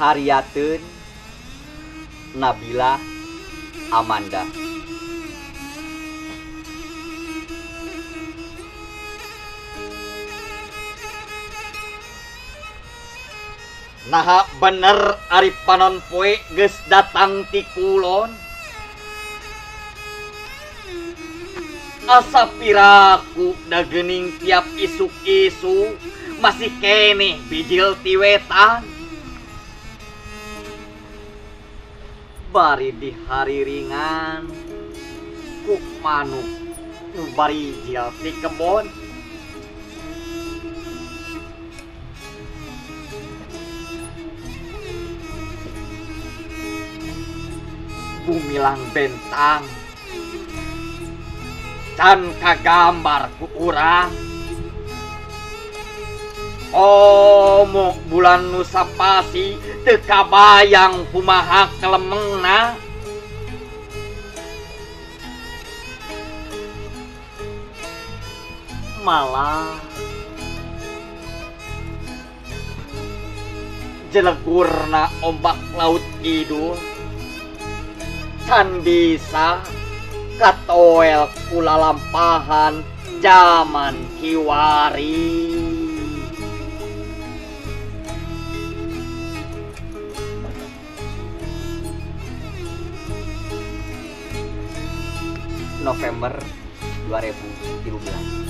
Dihariateun Nabila Amanda. Naha bener ari panon poe geus datang ti kulon. Asa piraku da geuning tiap isuk-isuk masih keneh bijil ti wetan. Bari dihariringan ku manuk nu barijil ti kebon. Bumilang bentang can kagambar ku urang. Komo bulan nu sapasi teu kabayang kumaha kelemengna. Malah jelegurna ombak laut kidul can bisa katoel ku lalampahan jaman kiwari. November 2013.